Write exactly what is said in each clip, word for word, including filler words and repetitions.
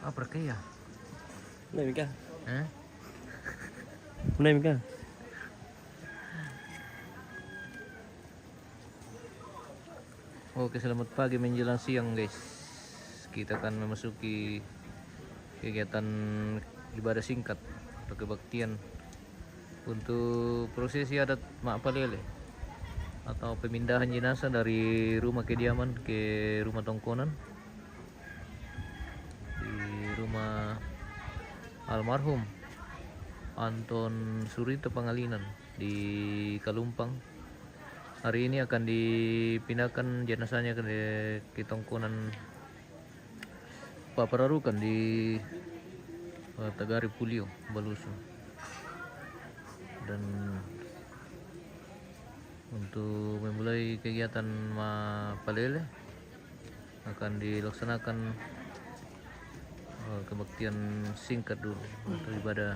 Apa kaya? Mulai, Mika. Eh? Mulai, Mika. Oke, selamat pagi menjelang siang, guys. Kita akan memasuki kegiatan ibadah singkat atau kebaktian untuk prosesi adat Mak Palele atau pemindahan jenazah dari rumah kediaman ke rumah tongkonan di rumah almarhum Anton Surito Pangalinan di Kalumpang. Hari ini akan dipindahkan jenazahnya ke, ke tongkonan Papararukan di eh, Tagari Pulio, Balusu. Dan untuk memulai kegiatan Mak Palele akan dilaksanakan eh, kebaktian singkat dulu atau ibadah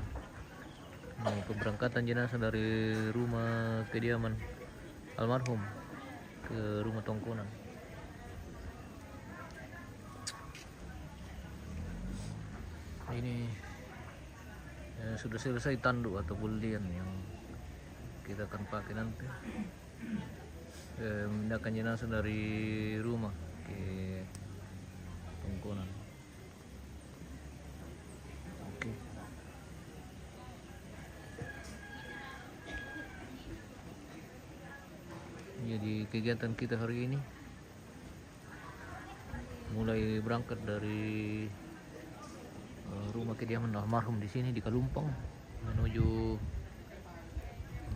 eh, pemberangkatan jenazah dari rumah kediaman almarhum ke rumah tongkonan. Ini eh, sudah selesai tanduk atau bulian yang kita akan pakai nanti. Eh, memindahkan jenazah dari rumah ke tongkonan. Oke. Jadi kegiatan kita hari ini mulai berangkat dari eh, rumah kediaman almarhum di sini di Kalumpang menuju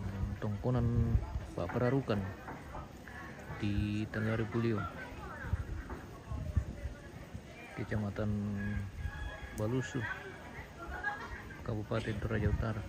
eh, tongkonan Pak Perarukan di Tanjari Pulio, Kecamatan Balusu, Kabupaten Toraja Utara.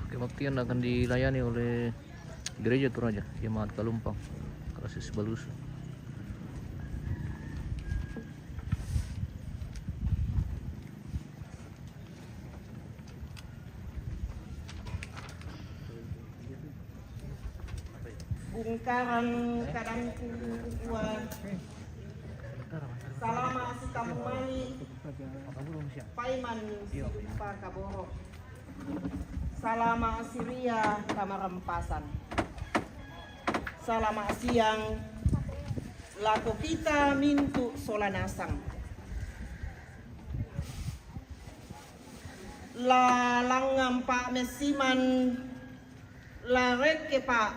Kebaktian akan dilayani oleh Gereja Toraja Jemaat Kalumpang, Krasis Balusu. Bungkaran kadangku ukua. Salama' si kamu mali' paiman si Pakaboro'. Salama' si Ria Kamarampasan. Salama' siang lako kita mintu' sola nasang. La langngan pa'messiman, la rekkepa'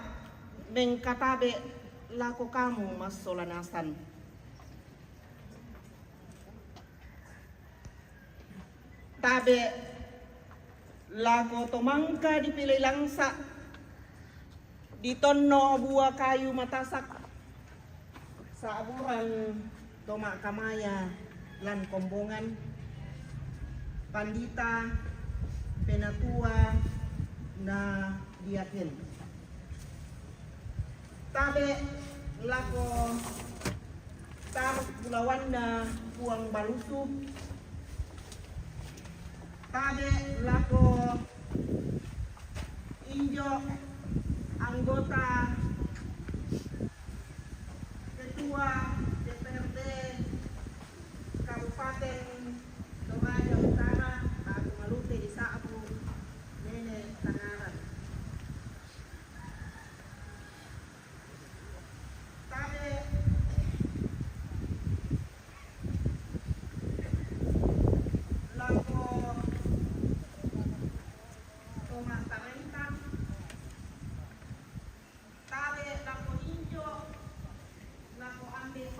mengkatabe' lako kamu massola nasang. Tabe' lako to mangka dipilei langsa', ditonno' bua kayu matasak, sa'burang to ma'kamaya lan kombongan, pandita, penatua, na diaken. Tabe' lako taruk bulawanna Puang Balusu, tabe' lako injo anggota ketua D P R D Kabupaten Toraja Utara, Agung Alute di Sa'bu, Nene Tangaran. Tabe' lako to ma'parenta, tabe' lako injo, lako ambe'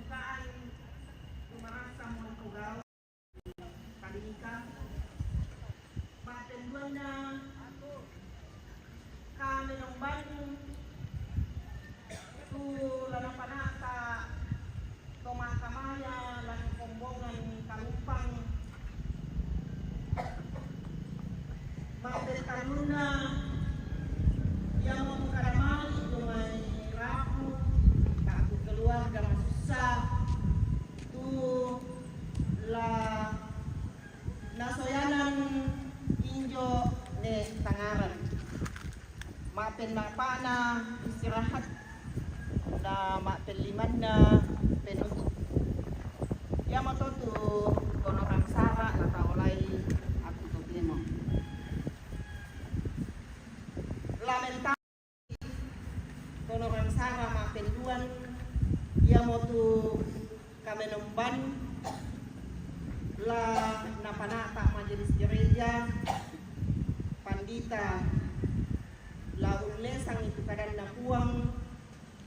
Kai, dumarasa mo ko gau, kadika. Matenduanna, kami nombanu, tu lana panata, to makamaya, lan kombongan kalumpang. Matettaluna, ia mo kada mali, dumai rapu, aku keluarga masussa, tu la nasoyanan injo ne tangaran. Ma'pennapa'na istirahat, na ma'pellimanna penutup. Iamoto tu konorang sara nataolai aku totemo. Lamenta konorang sara ma'pelluang, iamotu kamenomban la napanata majelis gereja, pandita, la ullesang itu kadanna Puang,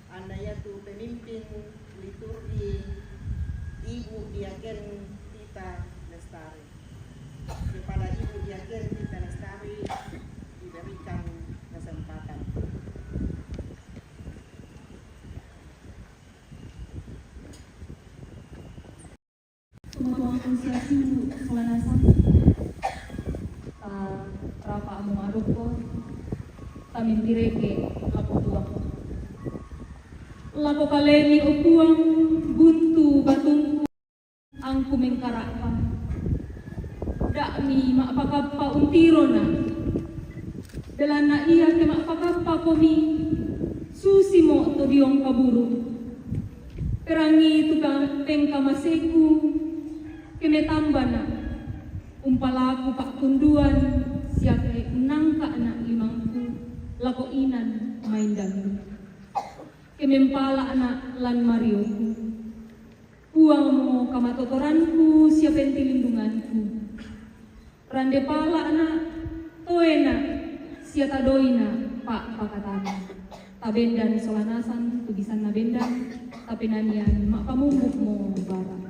anna iatu pemimpin liturgi, Ibu Diaken Tita Lestari. Kepada Ibu Diaken Tita Lestari diberikan kesempatan. Tumatuang usia siulu sola nasang. Ta rapa amo adokko, tamintireke lako Puang. Lako kalemi, o Puang, buntu batungku, angku mengkara'pa. Da'mi ma'pakappa untirona, belanna ia ke ma'pakappakomi, susimo to diong kaburu. Perangi tu ka-, pengkamaseku, ke metambana, umpalaku pa'tunduan, siaga unnangka'na limangku lako inan maendangku. Ke mempala'na lan marioku. Puangmo kamatotoranku sia pentilindunganku. Rande pala'na, toena, sia tadoina pa'pakatana. Tabendan sola nasang tu bisanna bendan, tapenanian ma'pamumbukmo bara.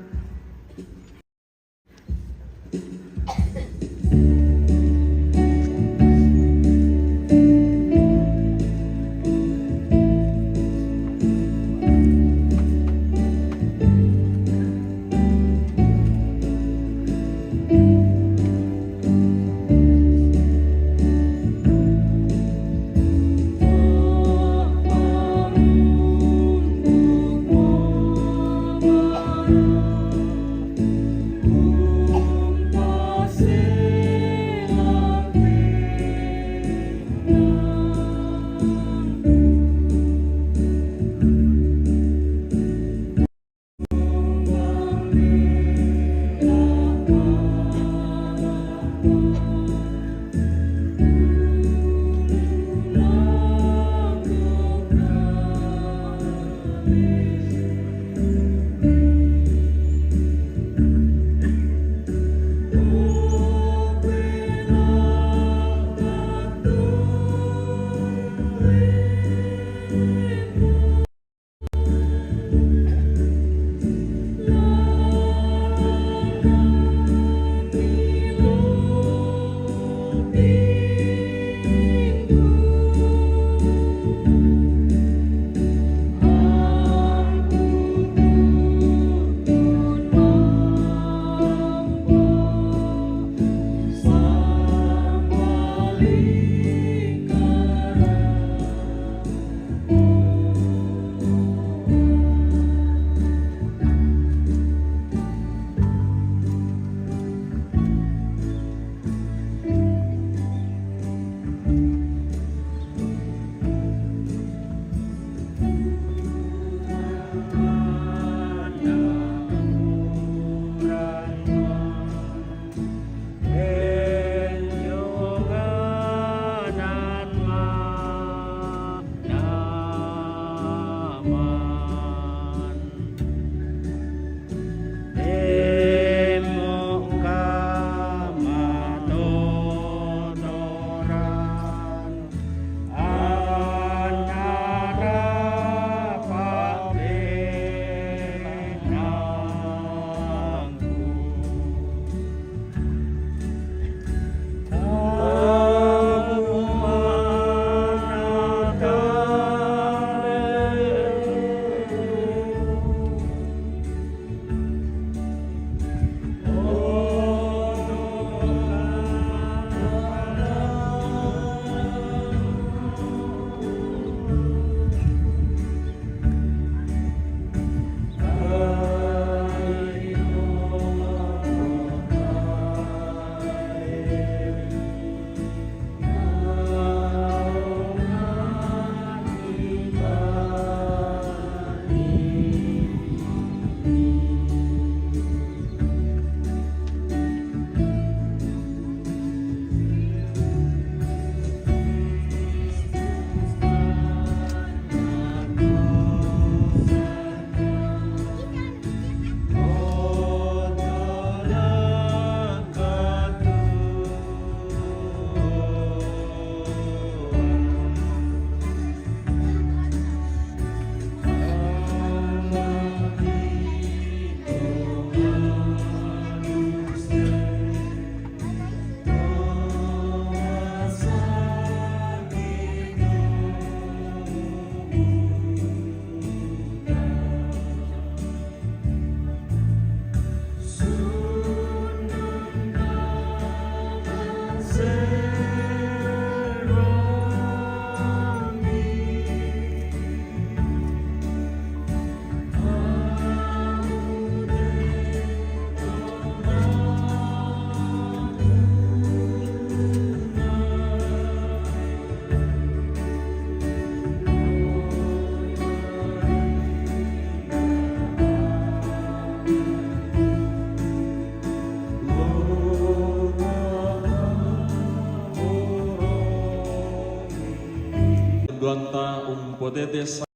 Tete sa-,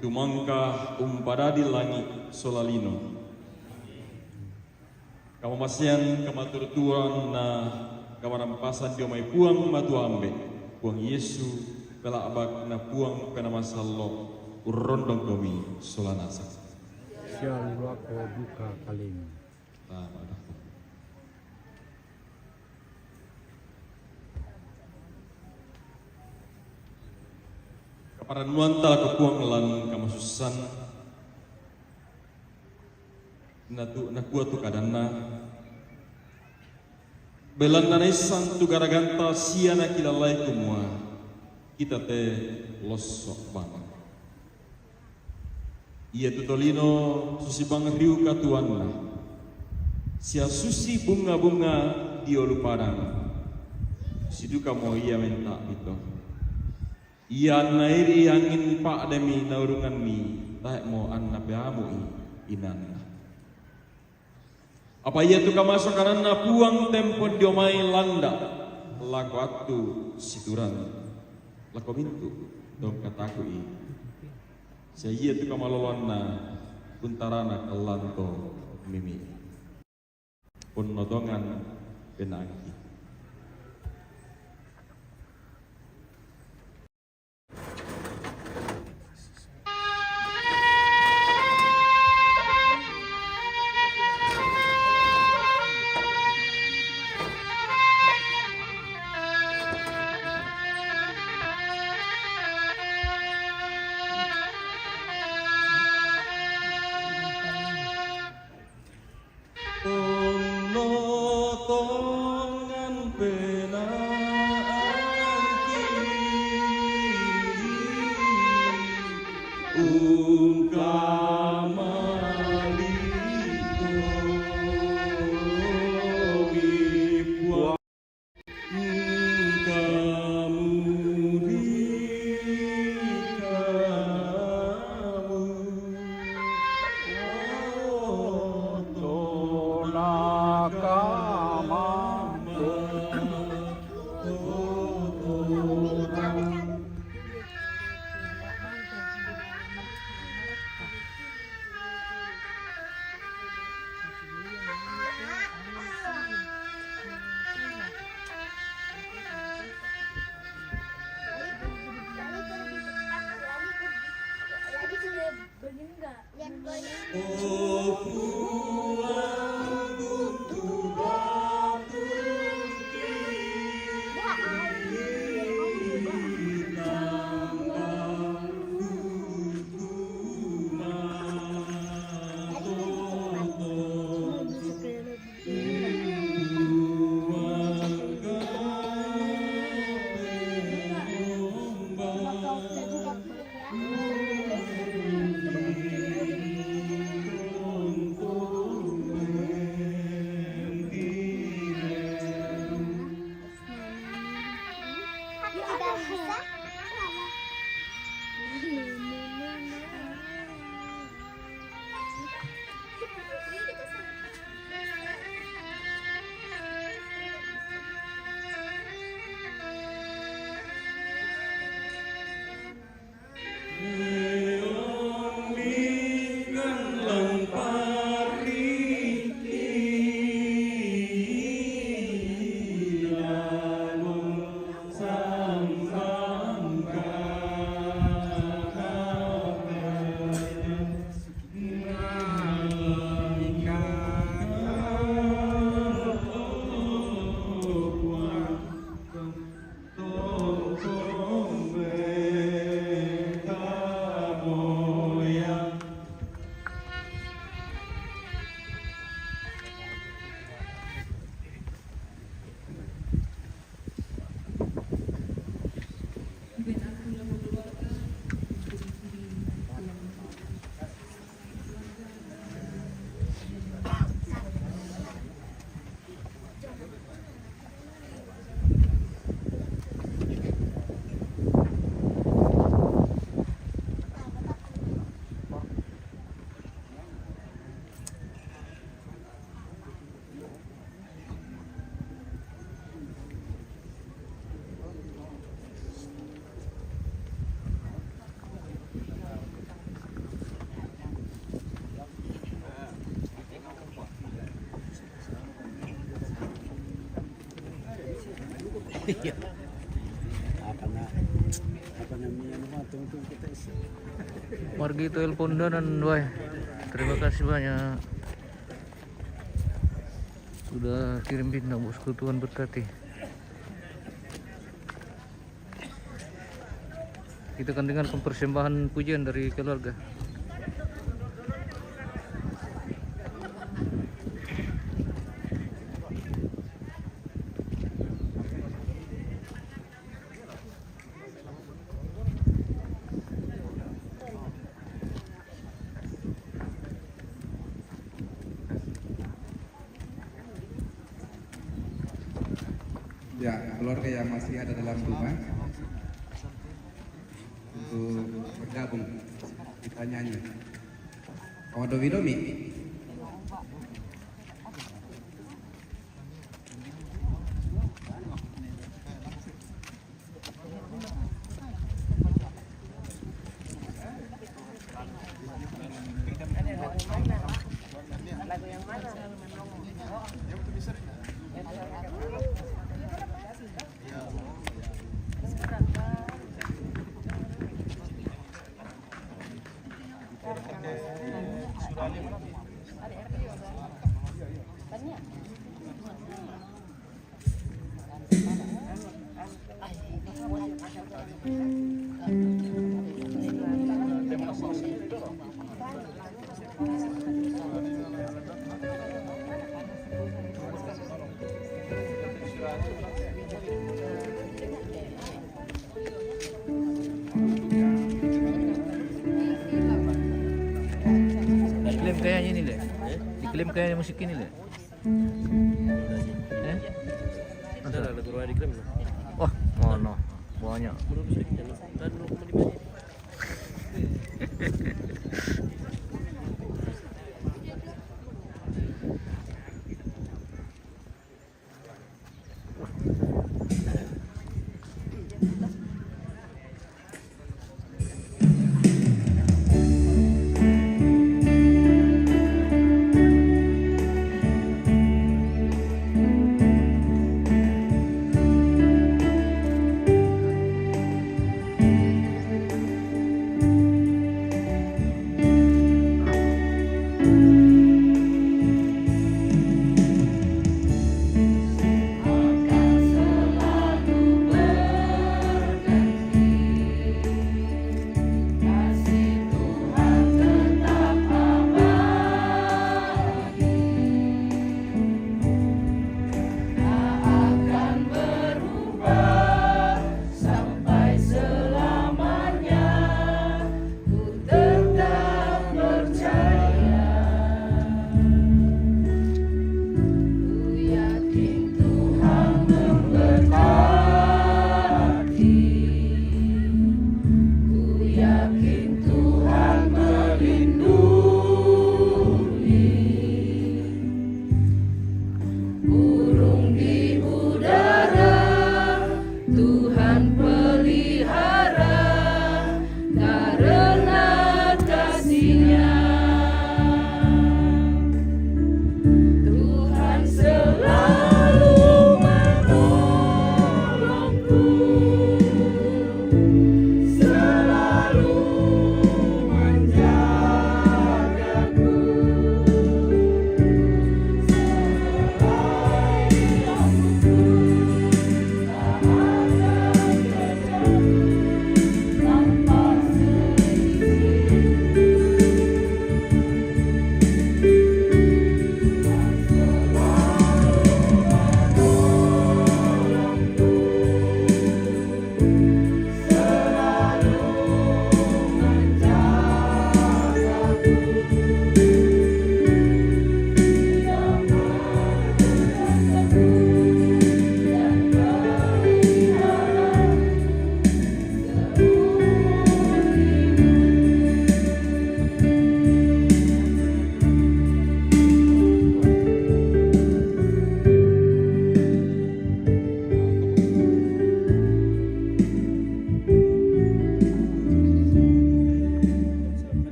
tumangka umpadadi langi' sola lino. Kamamasean, kamaturturan na kamarampasan dio mai Puang Matua Ambe', Puang Yesu, pela'bak na Puang Penaa Masallo', urrondongkomi sola nasang. Sialuako duka kalemi. Tama dah. Kaparannuanta lako Puang lan kamasussan, natu-, nakua tu kadanna, belanna naissan tu garaganta sia nakilallai kumua kita te losso' bang. Iatu tolino susi bang riu katuoanna, sia susi bunga-bunga dio lu padang, susi dukamo ia menta'bi to. Ia anna iri angin pa'demi naurunganni, tae'mo anna peamu'i inanna. Apa iatu kamaso kananna Puang tempon dio mai landa' lako attu siturang, lako mintu' tongkataku'i. Sia iatu kamaloloanna untarana kallanto mimi'. Ponno tongan penaangki. Onno tongan penaangki ungkamali'komi Puang. Iya. Apa na, apa namanya, ano ba, tungtong kita isa. Margito El Pondanan, wai. Terima kasih banyak. Sudah kirim bintang, bosku. Tuhan berkati. Kita akan dengarkan persembahan pujian dari keluarga. Ya, keluarga yang masih ada dalam rumah untuk bergabung, kita nyanyi. Oh, domi domi. Diklaim kayaknya ini, Le. Diklaim kayaknya musik ini, Le. Eh? Ada lagu Roy diklaim, no? Wah, mana? Banyak. Menurut saya, kan lu kembali balik.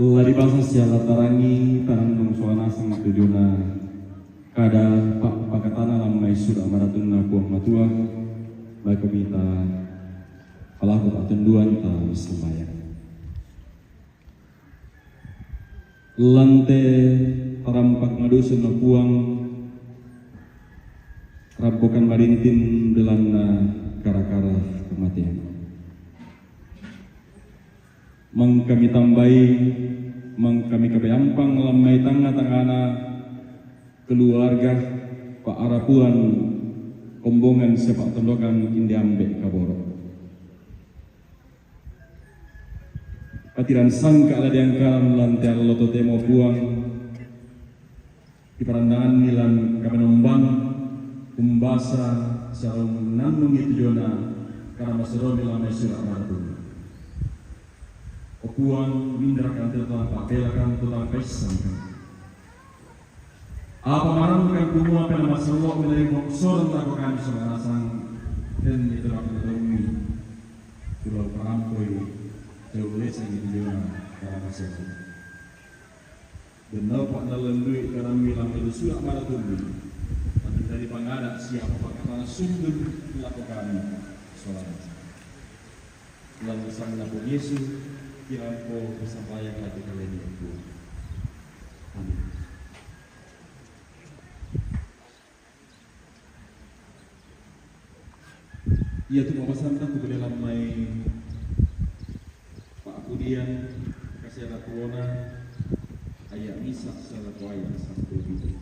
La ribasa sia la tarangi, tarannung sola nasang tu diona kada pa-, pakatana lan mai sura' maratunna Puang Matua, baiko mita palaku pa'tunduan ta massambayang. Lan te tarampak madusun na Puang, rampokan marintin belanna kara-kara kamatean. Mangka mitambai, mangka mikapeampang lan mai tangnga-tangngana keluarga, pa'arapuan, kombongan sia pa'tondokan inde ambe' kaboro'. Patiran sangka' la diangkaran lan te allo totemo Puang, kiparandanganni lan kamenombang, umbasa, sia la unnannungi tu diona, karena maseromi lan mai sura' maratunna. O Puang, minderakan tu tang pa'belakan, tu tang paissankan. Apa marangkan kumua Penaa Masallo' milai moksoran lako kami sola nasang, denni tu rampui-rampui, tu la uparampoi, tau lesangi tu diona, karena maseromi. Dennopa nalellui kanammi lan mai sura' maratunna, mangkitani pangada' siapa pakatana sundun lako kami sola nasang. Lan sanganna Puang Yesu, kirampo passambayang lako kalemi, Puang. Amin. Iatu pabasanta kubelai lan mai pa'pudian kasera tuona, aya' misa' sera to aya' sampulo pitu.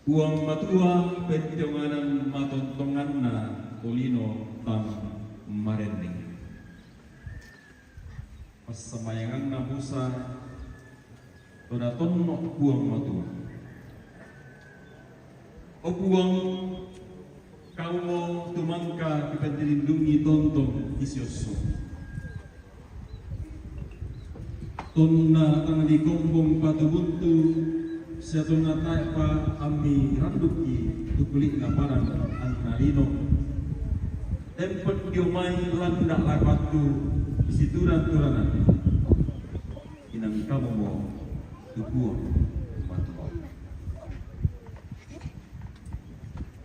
Puang Matua, pentionganan matontonganna tolino tang marenneng. Passambayanganna Musa, toda tonno' Puang Matua. O Puang, Kamumo tu mangka kipatilindungi tontong isiosso. Tonna tang dikombong patu buntu, sia tonna tae'pa ammi randukki tu kuli'na padang anna lino. Tempo dio mai landa' lapattu siturang-turanganna. Inang Kamumo tu Puang Matua.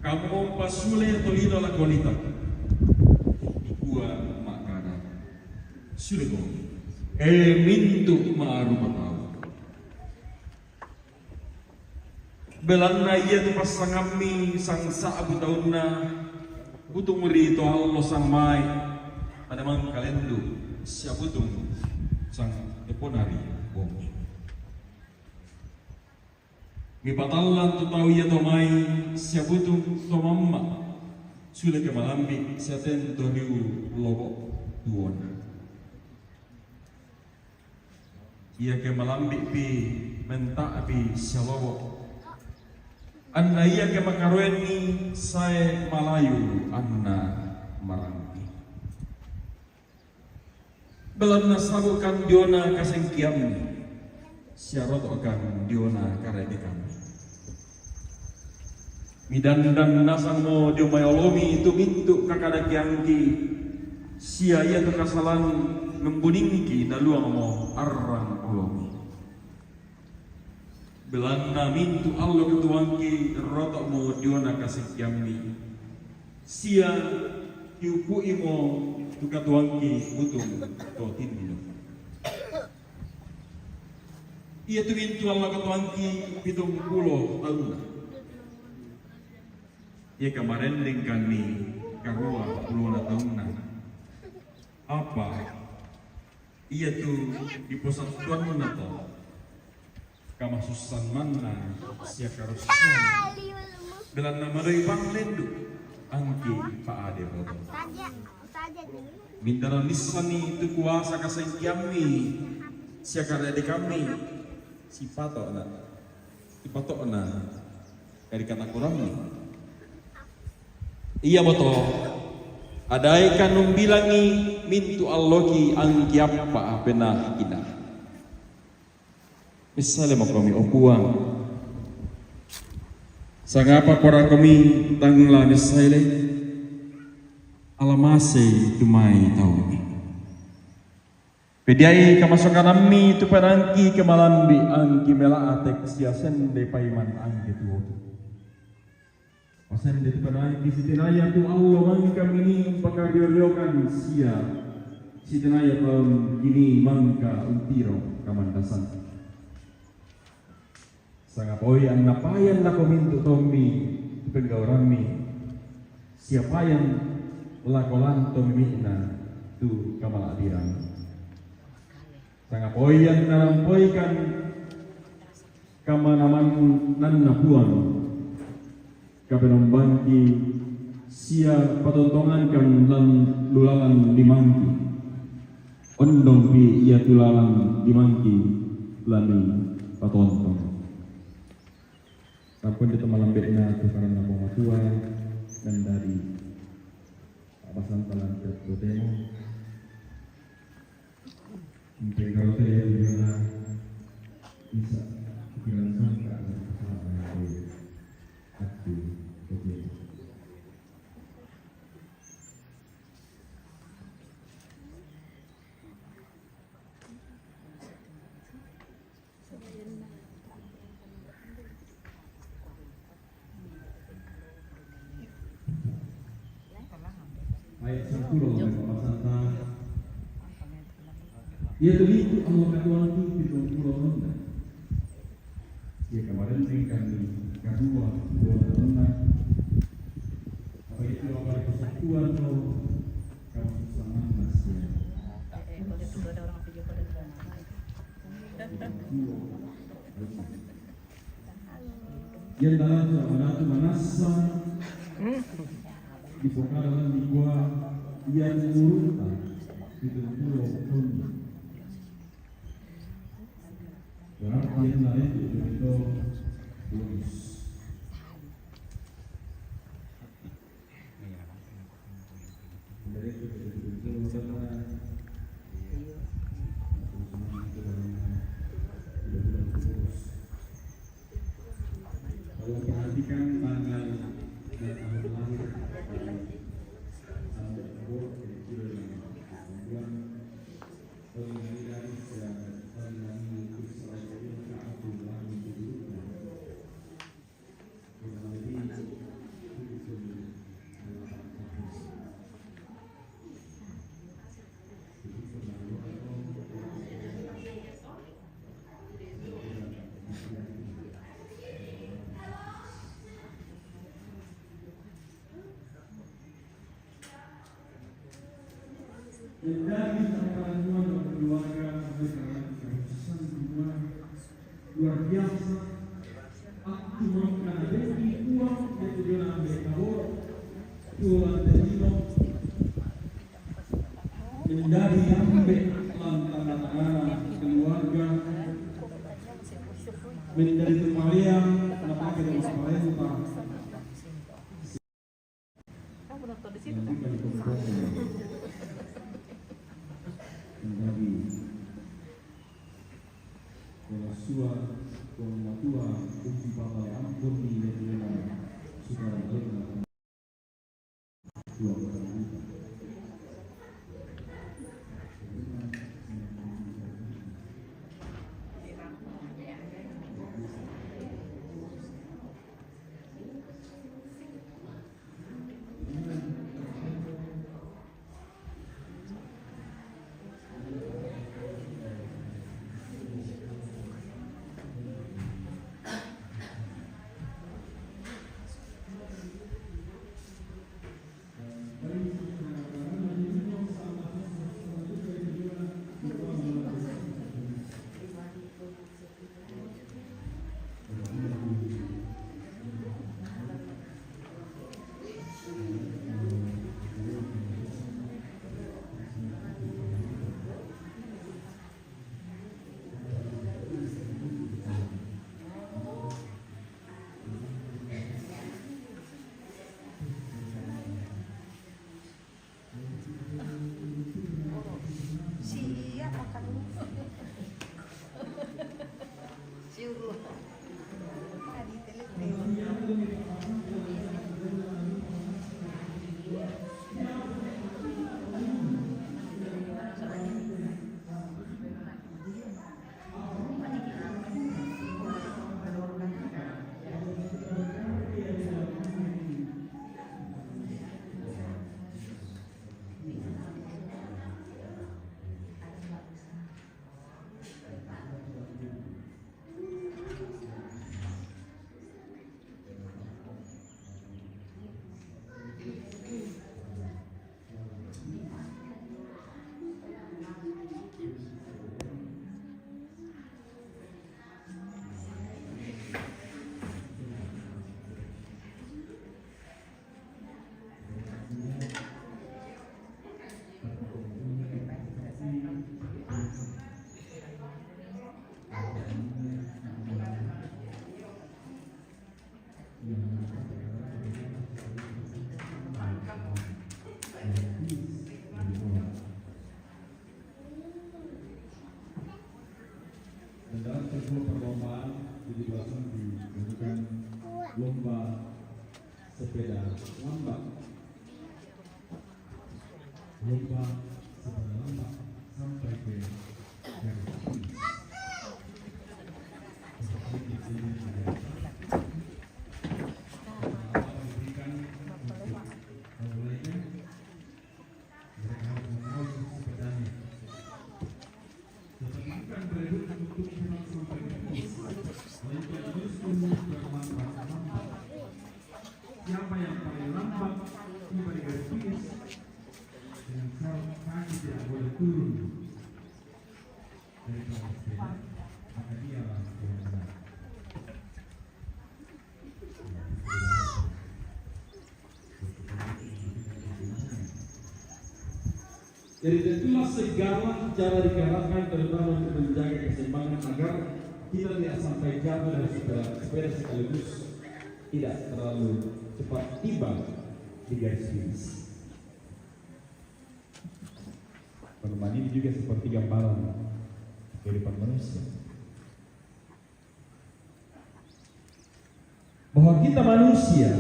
Kamumo pasule tolino lako lino. Kua ma'kada, suleko, e mintu' ma'rupa tau. Belanna iatu passangammi sangsa'bu taunna, butung ri to allo sang mae, pada mangkalendu sia butung sang tepona ri bongi. Mipatallang tu tau iato mai sia butung to mamma', sule ke malambi' sia ten to riu lobo' tuona. Iake malambi'pi menta'bi sia lobo', anna iake makaroenni sae malayu anna marampi. Belanna sabukan diona kasengkiammi, sia roto'kan diona karaedekammi. Midandan nasangmo dio mai olomi tu mintu' kakadakeangki, sia iatu kasalang membuningki naluangmo arrang olomi. Belanna mintu' allo katuoangki roto'mo diona kasengkiammi, sia kiupu'imo tu katuoangki butung to tinno. Iatu mintu' allo katuoangki pitung pulo taunna. Iake marennengkanni karua pulona taunna. Apa iatu diposattuanna to kamasussannanna sia karossaan. Belanna madoi bang lendu' angki pa'ade boto. Mindarang nissanni tu kuasa kasengkiammi sia karaedekammi sipato'na, sipato'na kadi katakurammi. Iamoto, adaika numbilangi mintu' alloki angkiappa' penahkina. Missale makomi, o Puang. Sangapa korakomi tang la missale? Alamasei tu mai taumi. Pediai kamasokanammi tu penangki ke malambi, angki mela atek sia sende paiman angki tuotu. Pasende tu penangki sitinaya tu allo mangka mini umpakario-riokan sia sitinaya taun kini mangka untiro kamandasan. Sangapoi anna payan lako mintu tommi tu penggaurammi, sia payan lako lanto mimi'na tu kamala'birang. Sangapoi anna nampoikan kamanamananna Puang, kapenombangki sia patontongankan lan lulalan limangki. Ondongpi ia tu lalan limangki lani patontong. Sampun dito malambe'na tu karanna Puang Matua, mendadi pa'basanta lan totemo. Mpe karote ia tu jona isa, pikiran sangka dan kesalahan aku. Aku, totemo. Ayat seppulo, Bapak Santa. Ia tuliku Allah katuanku pitung pulo onna. Ia kemarin kami kedua dua onna. Apa itu apa persatuan lo? Kamu sama masih. Ia dalam saudara manassa di pokadalan di gua ia murunta itu pulau. Berarti yang lain itu lurus. Kalau perhatikan tanggal dan tahun lahir, tahun lahir, kira-kira yang bulan, tahun lahir, tahun lahir, Menjadi perempuan dan keluarga sampai sekarang kita bisa semua luar biasa. Aku makan rezeki uang itu dia ambil kabur. Tuhan terima. Menjadi ambil lantang anak-anak keluarga. Menjadi kepala yang memakai dan kepala yang utama. Menjadi orang tua, orang tua, kunci bakal ampun di negeri sekarang. Di Batam dilakukan lomba sepeda lambat. Lomba sepeda lambat sampai ke garis finish. Seperti yang saya katakan, pengalaman diberikan untuk memulainya. Mereka harus mengawal sepedanya. Tetapi bukan berebut untuk pulang sampai ke pos, melainkan justru berlambat-lambat. Siapa yang paling lambat tiba di garis finish, dengan syarat kaki tidak boleh turun dari kawat sepeda, maka dialah yang menang. Jadi tentulah segala cara dikerahkan, terutama untuk menjaga keseimbangan agar kita tidak sampai jatuh dari sepeda, sepeda sekaligus tidak terlalu cepat tiba di garis finish. Permainan ini juga seperti gambaran kehidupan manusia. Bahwa kita manusia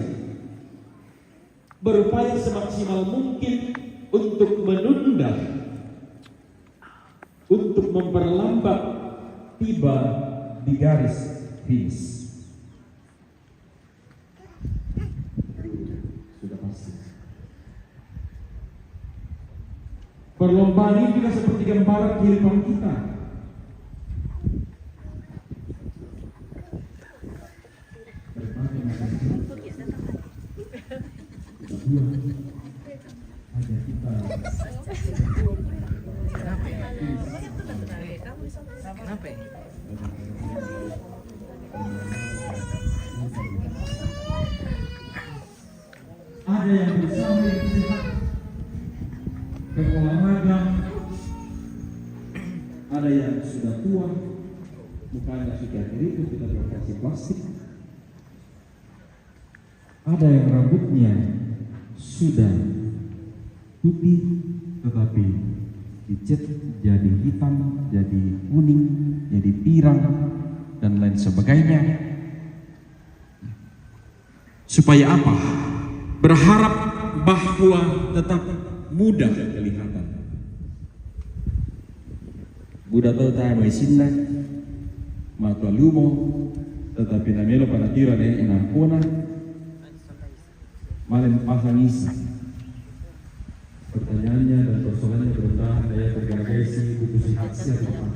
berupaya semaksimal mungkin untuk menunda, untuk memperlambat tiba di garis finish. Sudah pasti. Perlombaan ini juga seperti gambaran kehidupan kita. Berbagai macam hal. Kita buat. Ada kita. Kenapa? Ada yang berusaha yang sehat, berolahraga, ada yang sudah tua, mukanya sudah keriput, kita operasi plastik. Ada yang rambutnya sudah putih, tetapi dicat jadi hitam, jadi kuning, jadi pirang, dan lain sebagainya. Supaya apa? Berharap bahwa tetap muda kelihatan. Buda tau tae mai sinna, matua lumo, tetapi namelo panatira ne inangkona, malen pasang isi. Pertanyaannya dan persoalannya berupa daya tergagesi buku sihat siapa.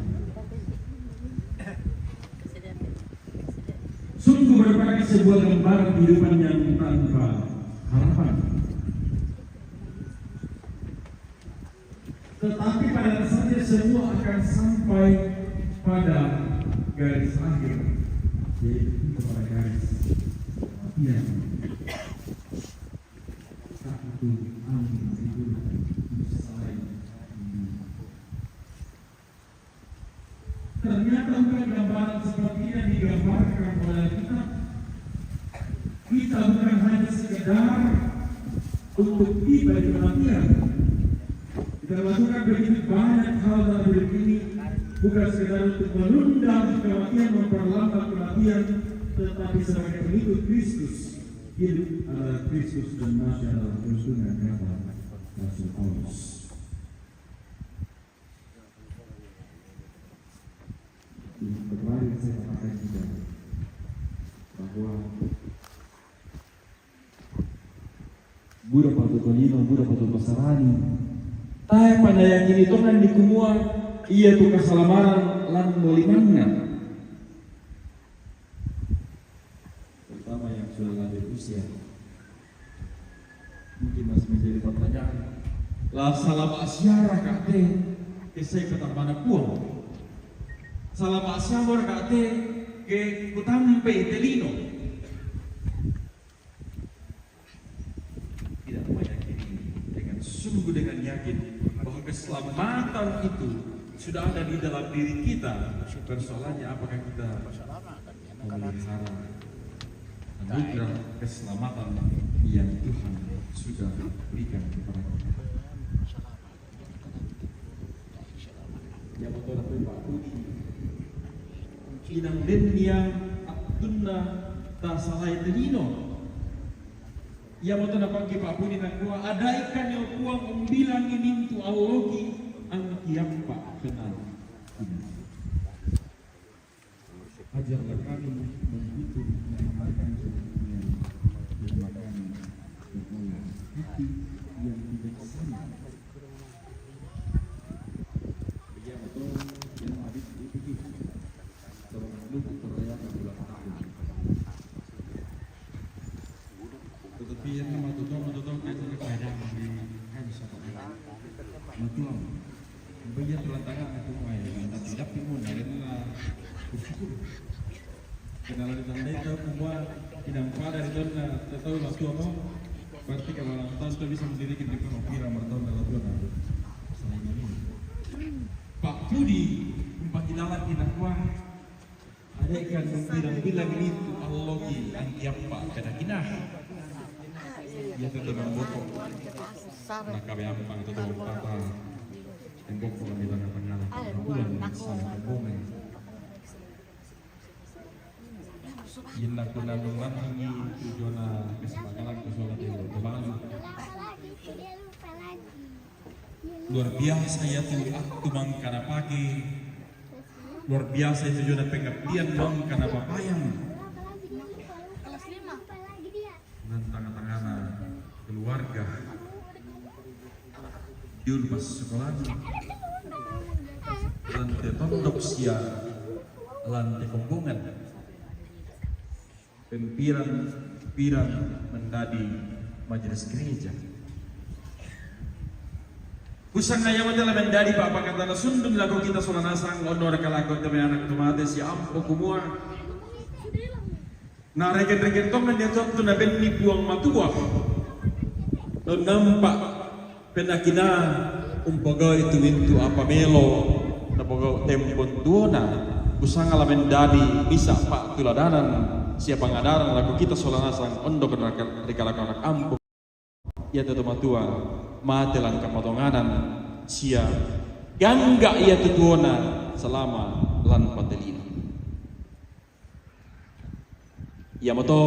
Sungguh merupakan sebuah gambaran kehidupan yang tanpa harapan. Tetapi pada dasarnya semua akan sampai pada garis akhir, yaitu kepada garis kematian. Satu angin itu selain ini. Ternyata bukan gambaran seperti yang digambarkan oleh kita. Kita bukan hanya sekedar untuk tiba di kematian. Kita lakukan begitu banyak hal dalam hidup ini, bukan sekedar untuk menunda kematian, memperlambat kematian, tetapi sebagai pengikut Kristus, hidup adalah Kristus dan mati adalah keuntungan, kata Rasul Paulus. Kemarin saya katakan juga bahwa buda patut tolino, buda patut basarani. Tae panayakini tongan ni kumua ia tu kasalamaran lan molimanna. Terutama yang sudah lanjut usia. Mungkin masih menjadi pertanyaan. La salama' siara ka' te, ke sai katampana Puang. Salama' siamo ra ka' te, ke kutampe' te lino. Tidak meyakini dengan sungguh, dengan yakin bahwa keselamatan itu sudah ada di dalam diri kita. Persoalannya, apakah kita memelihara anugerah keselamatan yang Tuhan sudah berikan kepada kita? Ya, betul, betul, Pak. Inang dennia Tunna tasalai tadino. Iamoto napake pa'pudi nakua, "Adaika nio Puang umbilangi mintu alloki angkiappa kenal." Ajarlah kami menghitung dan makan secukupnya, dan makan dengan hati yang bijaksana. Iya, betul. Yang habis itu, seorang penduduk perayaan ulang tahun. Tetapi yang nama tutup, tutup, kan, saya kadang di, kan, siapa, ya? Betul. Bayya tu lantangan aku mai, tapi tapi mun na lenna bersyukur. Kenala ditandai tau kumua tidak pada di tonna tau la tua mo. Berarti kalau ulang tahun tu bisa mendirikan di pira martonna la tua na. Selain ini. Pak Pudi, empat kilala kita kuah. Ada ikan bilang-bilang itu alloki angkiappa kena kinah. Ya tetap membokok. Nah, kami ampang tetap patah. Tembok di tengah-tengah. Bulan sama temboknya. Inna kuna nungangi tujona kesepakalan ke sholat itu. Kembali. Luar biasa ya tu waktu mangkana pake. Luar biasa itu juga pengabdian mangkana papayang. Nang tengah-tengahna keluarga. Diulu pas sekolah. Lante tondok sia, lante kombongan. Pempirang-pirang mendadi majelis gereja. Kusanga iya mate la mendadi pa'pakatana sundun lako kita sola nasang, onno raka lako teme anak tomate sia ampo kumua. Nareken-reken tonganni tu nabenni Puang Matua. Nampa penakina umpogau itu mintu apa melo napogau tempon tuona. Kusanga la mendadi misa pa'tuladanan sia pangadarang lako kita sola nasang ondoko ri kalako anak ampo. Iatu to matua mate lan kamatonganan sia gangga iatu tuona salama lan patelina. Iamoto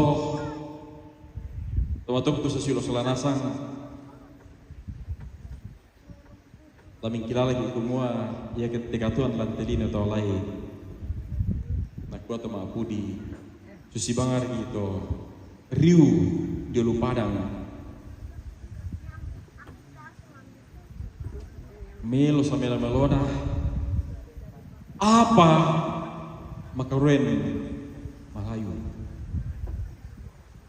tomatuangku sasilo sola nasang. Lamingkilalaki kumua ia ketika Tuhan lan telino tau lai. Nakua to ma'pudi susi bangari to riu jolo padang. Melo samela-melona apa makarueng malayu.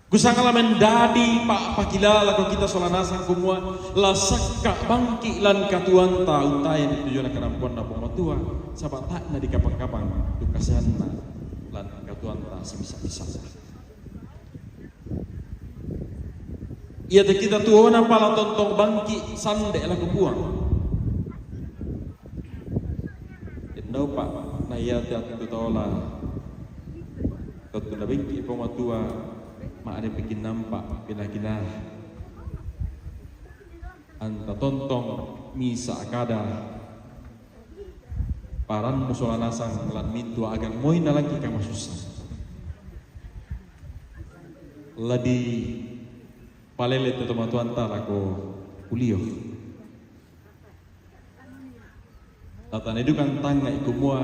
Kusanga la mendadi pa'pakilala ko kita sola nasang kumua la sakka bangki lan katuoanta untae tujona kanampuanna Puang Matua, saba' tae' nadikapang-kapang tu kasaeanna lan katuoanta simisa-misa. Iate kita tuona pala tontong bangki sande lako Puang. Endaupa na iate attu taola tottu nabengki Puang Matua ma'ripakin nampa pila-kila. Anta tontong misa kada parannu sola nasang lan mintu agang moi nalangki kamasussa. Ladi palele te tomatoanta lako kulio. Tatane duka tangnga'i kumua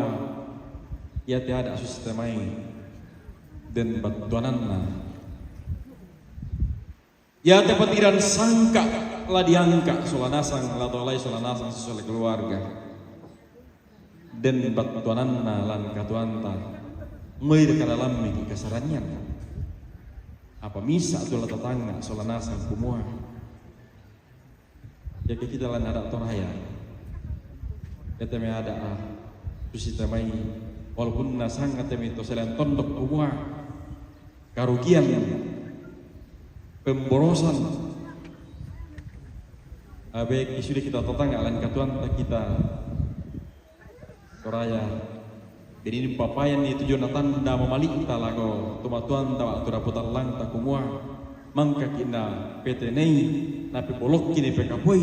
iate ada' susitemai den battuananna. Iate patiran sangka la diangka sola nasang la tolai sola nasang sisole keluarga. Den battuananna lan katuoanta. Moi de kada lammiki kasaranian. Apa misa tu la tatangnga sola nasang kumua. Iake kita lan ada' Toraya. Iate mai ada', ah, susitemai, walaupun nasanga te mai to selain tondok kumua karugian, pemborosan. Abe sudah kita tatangnga lan katuoanta kita Toraya. Jadi ini papayan itu jo natanda mamali'ta lako tomatoanta waktu dapo tallangta kumua mangkaki' na petenei na pebolokki' na pekapoi.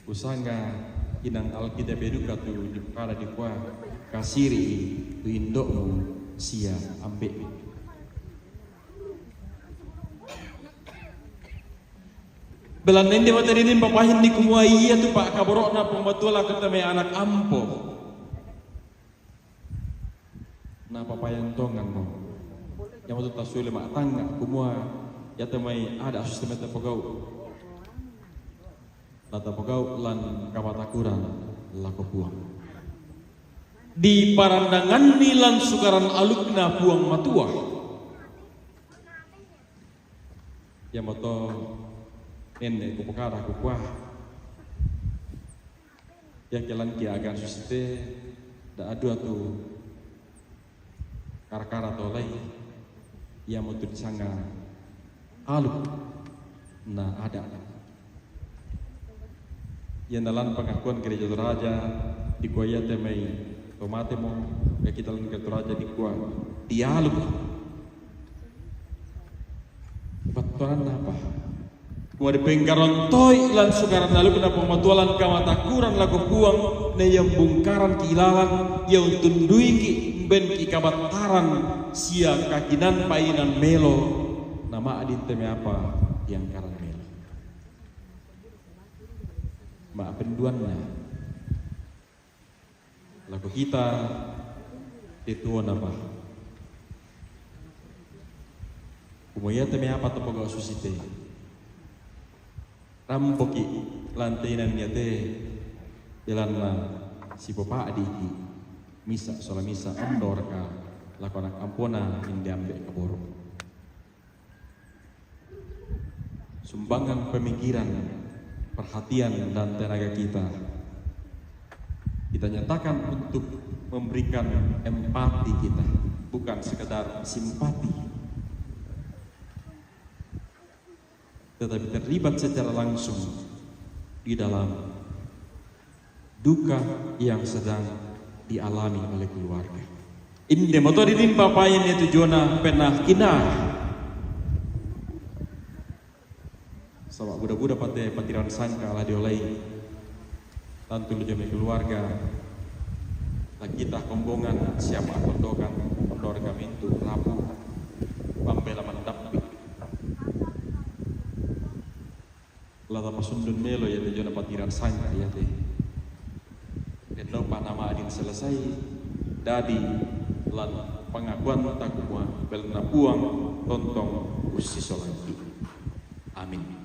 Kusanga Inang Alkitab e duka tu dipokada dikua, "Kasiri'i tu indo'mu sia ambe'mu." Belanna inde mate didin papahinni kumua, iya tu pa'kaboro'na Puang Matua lako te mai anak ampo. Napapayantonganno. Iamo tu tasule ma'tangnga kumua, iya te mai ada' susi te mai tapogau'. Natapogau' lan kamatakuran lako Puang. Diparandanganni lan sukaran alukna Puang Matua. Iamo to nenne' kupokada kukua, iake lan ki agan susi te, da' adua tu kara-kara to lai, iamo tu disanga aluk na ada'. Ianna lan pangakuan Gereja Toraja dikua iya te mai to matemo, iake kita lan Gereja Toraja dikua dialuk. Battuananna apa? Kua dipengkarontoi lan sukaran alukna Puang Matua lan kamatakuran lako Puang, na ia mbungkaran ki ilalang, ia untunduiki, mben ki kabattaran sia kakinan painan melo, na ma'din te mai apa tiangkaran melo. Ma'penduanna, lako kita te tuona, Pak. Kumua iya te mai apa tapogau' susi te, rampoki' lan te inan iya te, belanna sipopa'diki' misa' sola misa' ondoraka lako anak ampona inde ambe' kaboro'. Sumbangan pemikiran, perhatian, dan tenaga kita, kita nyatakan untuk memberikan empati kita, bukan sekedar simpati, tetapi terlibat secara langsung di dalam duka yang sedang dialami oleh keluarga. Inde moto didin papain iatu Jona penna kinaa. Saba' buda-buda pate patiran sangka' la diolai. Tantu lu jami keluarga, la kita kombongan siapa tondokan, tondorga mintu' rapu, pambela mandappi. La tapasundun melo iate Jona patiran sangka' iate. Dennopa nama'din selesai, dadi lan pangakuanta kumua, belanna Puang tontong ussisolangki. Amin.